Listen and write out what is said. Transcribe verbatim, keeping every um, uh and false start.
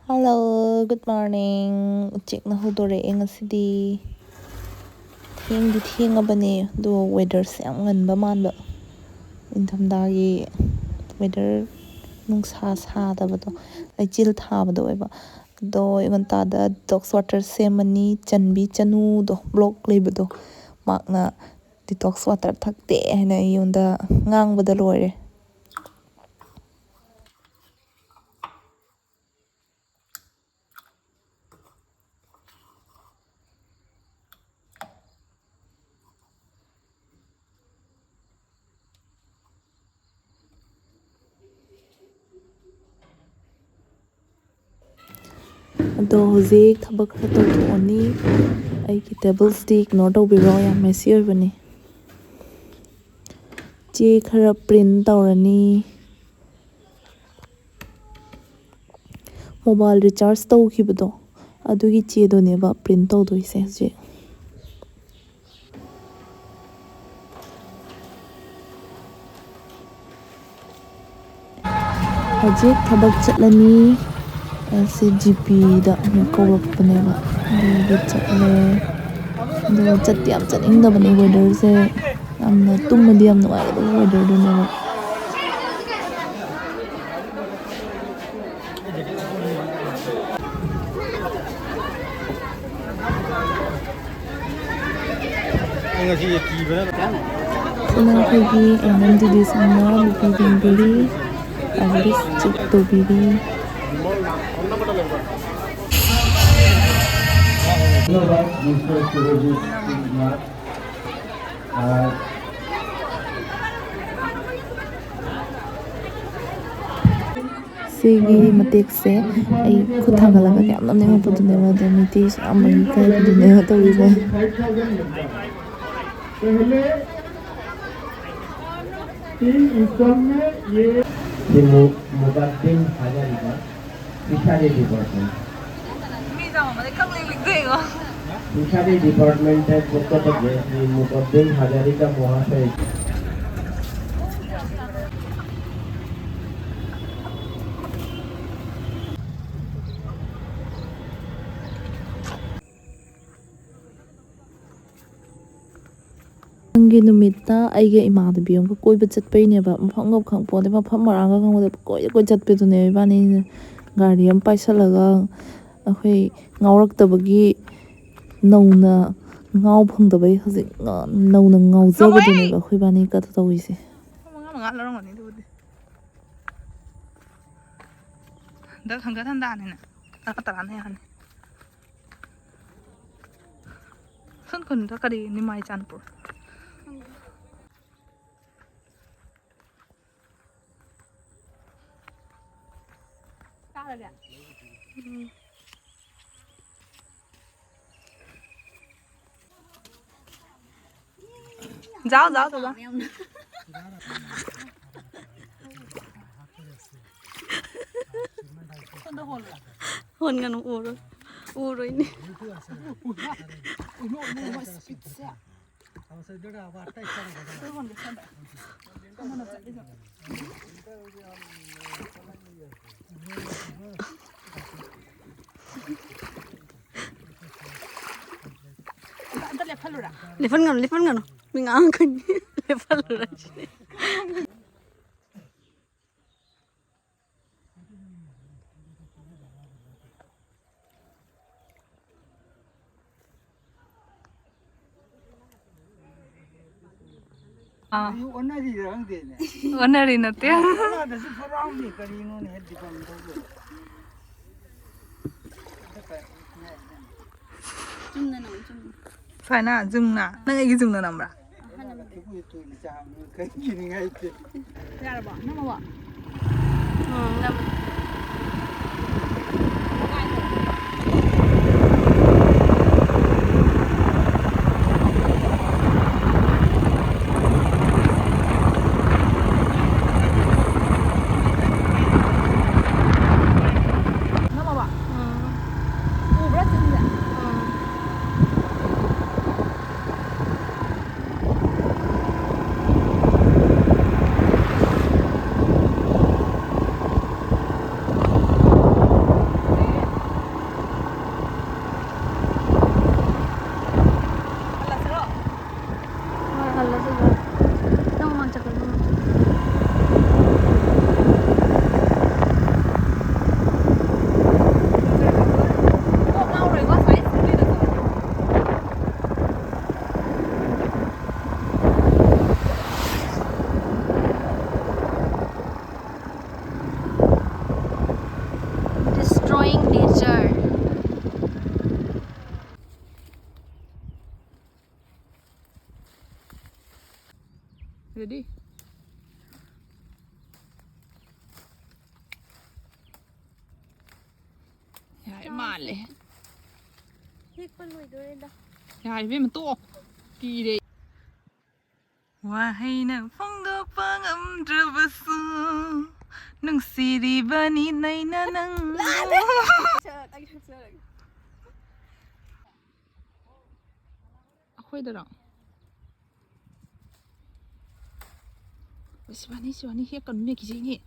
Hello, good morning. ꯎꯆꯦꯛꯅ ꯍꯧꯗꯣꯔꯛꯑꯦ ꯉꯁꯤꯗꯤ꯫ ꯊꯦꯡꯗꯤ ꯊꯦꯡꯉꯕꯅꯦ, ꯑꯗꯣ weatherꯁꯦ ꯌꯥꯝ ꯉꯟꯕ ꯃꯥꯟꯕ꯫ ꯅꯤꯡꯊꯝꯊꯥꯒꯤ weather, ꯅꯨꯡꯁꯥ ꯁꯥꯗꯕꯗꯣ, ꯂꯩꯆꯤꯜ ꯊꯥꯕꯗꯣ ꯑꯣꯏꯕ꯫ ꯑꯗꯣ ꯑꯌꯨꯛ ꯉꯟꯇꯥꯗ detox water ꯁꯦꯝꯃꯅꯤ, ꯆꯟꯕꯤ ꯆꯅꯨꯗꯣ, block ꯂꯩꯕꯗꯣ, ꯃꯍꯥꯛꯅ detox water ꯊꯛꯇꯦ ꯍꯥꯏꯅ ꯑꯩꯉꯣꯟꯗ ꯉꯥꯡꯕꯗ ꯂꯣꯏꯔꯦ꯫ ꯑꯗꯣ ꯍꯧꯖꯤꯛ ꯊꯕꯛ ꯈꯔ ꯇꯧꯊꯣꯛꯑꯅꯤ꯫ ꯑꯩꯒꯤ tablesꯇꯤ ignore ꯇꯧꯕꯤꯔꯣ, ꯌꯥꯝ messy ꯑꯣꯏꯕꯅꯤ꯫ ꯆꯦ ꯈꯔ print ꯇꯧꯔꯅꯤ꯫ Mobile recharge ꯇꯧꯈꯤꯕꯗꯣ, ꯑꯗꯨꯒꯤ ꯆꯦꯗꯨꯅꯦꯕ print ꯇꯧꯗꯣꯏꯁꯦ ꯍꯧꯖꯤꯛ꯫ ꯍꯧꯖꯤꯛ ꯊꯕꯛ ꯆꯠꯂꯅꯤ꯫ ꯑꯩꯁꯦ GPꯗ ꯑꯃꯨꯛ ꯀꯧꯔꯛꯄꯅꯦꯕ, ꯑꯗꯨꯒꯤ ꯆꯠꯂꯦ꯫ ꯑꯗꯨꯒ ꯆꯠꯇꯤ ꯌꯥꯝ ꯆꯠꯅꯤꯡꯗꯕꯅꯦ, weatherꯁꯦ ꯌꯥꯝꯅ, ꯇꯨꯝꯃꯗꯤ ꯌꯥꯝ ꯅꯨꯡꯉꯥꯏꯒꯗꯕ weatherꯗꯨꯅꯦꯕ꯫ ꯁꯤꯅ ꯑꯩꯈꯣꯏꯒꯤ ꯑꯦꯟ ꯑꯦꯝ ꯗꯤ ꯗꯤ ꯁꯪꯅ ꯅꯨꯄꯤ ꯕꯦꯡꯒꯨꯂꯤ ꯑꯥꯏꯔꯤꯁ ꯆꯦꯛ ꯇꯧꯕꯤꯔꯤ꯫ ꯁꯤꯒꯤ ꯃꯇꯦꯛꯁꯦ ꯑꯩ ꯈꯨꯠ ꯊꯥꯡꯒꯠꯂꯒ ꯀꯌꯥꯝ ꯅꯝꯅꯤꯡꯉꯛꯄꯗꯨꯅꯦꯕ, ꯑꯗꯣ ꯃꯤꯇꯩꯁꯨ ꯌꯥꯝꯕꯒꯤ ꯏꯀꯥꯏꯕꯗꯨꯅꯦꯕ ꯇꯧꯔꯤꯁꯦ꯫ ꯁꯤ ꯃꯨ-, ꯃꯨꯀꯥꯗꯤꯝ ꯍꯖꯥꯔꯤꯀꯥ, ꯐꯤꯁꯥꯔꯤ ꯗꯤꯄꯥꯔꯠꯃꯦꯟ꯫ ꯃꯤ ꯆꯥꯝꯃ ꯑꯃꯗ ꯈꯪꯂꯤꯛ ꯂꯤꯛꯇ ꯌꯦꯡꯉꯣ꯫ ꯐꯤꯁꯥꯔꯤ ꯗꯤꯄꯥꯔꯠꯃꯦꯟꯇ ꯄꯣꯛꯀꯗꯕ ꯁ꯭ꯔꯤ ꯃꯨꯀꯥꯗꯤꯝ ꯍꯖꯥꯔꯤꯀꯥ ꯃꯍꯥꯁꯌ꯫ ꯅꯨꯃꯤꯠꯇ ꯑꯩꯒ ꯏꯃꯥꯟꯅꯕꯤ ꯑꯃꯒ ꯀꯣꯏꯕ ꯆꯠꯄꯩꯅꯦꯕ꯫ ꯃꯐꯝꯒ ꯈꯪꯄꯣꯟꯇꯦ, ꯃꯐꯝ ꯃꯔꯥꯡꯒ ꯈꯪꯄꯣꯟꯇꯦ, ꯀꯣꯏꯗ ꯀꯣꯏ ꯆꯠꯄꯗꯨꯅꯦ ꯏꯕꯥꯅꯤꯅ꯫ ꯒꯥꯔꯤ ꯑꯃ ꯄꯥꯏꯁꯜꯂꯒ ꯑꯩꯈꯣꯏ ꯉꯥꯎꯔꯛꯇꯕꯒꯤ, ꯅꯧꯅ ꯉꯥꯎ ꯐꯪꯗꯕꯩ ꯍꯧꯖꯤꯛ ꯉ-, ꯅꯧꯅ ꯉꯥꯎꯖꯕꯗꯨꯅꯦꯕ ꯑꯩꯈꯣꯏ ꯏꯕꯥꯅꯤ ꯀꯠ ꯇꯧꯔꯤꯁꯦ꯫ ꯃꯉꯥ ꯃꯉꯥ ꯂꯧꯔꯝꯒꯅꯤ ꯑꯗꯨꯕꯨꯗꯤ꯫ ꯍꯟꯗꯛ ꯍꯟꯒꯠ ꯍꯟꯗꯥꯅꯤꯅ ꯇꯔꯥ ꯇꯔꯥꯅ ꯌꯥꯅꯤ꯫ ꯁꯟ ꯈꯨꯟꯗ ꯀꯔꯤ ꯅꯤꯃꯥꯏ ꯆꯥꯟꯄꯨꯔ? ꯇꯥꯔꯒꯦ? ꯎꯝ꯫ ꯖꯥꯎ, ꯖꯥꯎ, ꯖꯥꯎ꯫ ꯍꯣꯟꯒꯅꯨ, ꯎꯔꯣꯏ꯫ ꯎꯔꯣꯏꯅꯦ꯫ ꯑꯝꯇ ꯂꯦꯞꯍꯜꯂꯨꯔꯥ? ꯂꯦꯞꯍꯟꯒꯅꯨ, ꯂꯦꯞꯍꯟꯒꯅꯨ꯫ ꯃꯤ ꯉꯥꯡꯉꯛꯀꯅꯤ꯫ ꯂꯦꯞꯍꯜꯂꯨꯔꯥ ꯁꯤꯅꯤ꯫ ꯑꯥ꯫ ꯑꯩ ꯑꯣꯟꯅꯔꯤꯔ ꯈꯪꯗꯦꯅꯦ꯫ ꯑꯣꯟꯅꯔꯤ ꯅꯠꯇꯦ꯫ ꯑꯣꯟꯅꯗꯁꯨ ꯐꯣꯔꯥꯎꯅꯤ ꯀꯔꯤꯅꯣꯅꯦ ꯍꯦ ꯗꯤꯄꯝ ꯇꯧꯗꯣꯏ꯫ ꯆꯨꯝꯅ ꯅꯝꯃꯨ, ꯆꯨꯝꯅ꯫ ꯁꯨꯃꯥꯏꯅ ꯖꯨꯝꯅ? ꯅꯪ ꯑꯩꯒꯤ ꯖꯨꯝꯅ ꯅꯝꯕ꯭ꯔꯥ? ꯑꯍꯥꯟꯕꯗ꯫ ꯌꯥꯔꯕꯣ? ꯅꯝꯃꯕꯣ? ꯎꯝ, ꯅꯝꯃꯦ꯫ ꯅꯝꯃꯕꯣ? ꯎꯝ꯫ ꯎꯕ꯭ꯔꯥ ꯆꯤꯡꯁꯦ? ꯎꯝ꯫ ꯑꯗꯨꯗꯤ ꯌꯥꯔꯦ, ꯃꯥꯜꯂꯦ꯫ ꯍꯦꯛꯄ ꯂꯣꯏꯗꯣꯔꯦꯗ꯫ ꯌꯥꯔꯦ ꯏꯕꯦꯝꯃ, ꯇꯣꯛꯑꯣ꯫ ꯀꯤꯔꯦ꯫ ꯋꯥꯍꯩꯅ ꯐꯣꯡꯗꯣꯛꯄ ꯉꯝꯗ꯭ꯔꯕꯁꯨ ꯅꯨꯡꯁꯤꯔꯤꯕꯅꯤ ꯅꯩꯅ ꯅꯪ꯫ ꯁꯛ-, ꯑꯩ ꯁꯛꯆꯔꯒꯦ꯫ ꯑꯩꯈꯣꯏꯗꯔꯣ? ꯁꯤꯕꯥꯅꯤ, ꯁꯤꯕꯥꯅꯤ, ꯍꯦꯛꯀꯅꯨꯅꯦ, ꯀꯤꯖꯩꯅꯦ꯫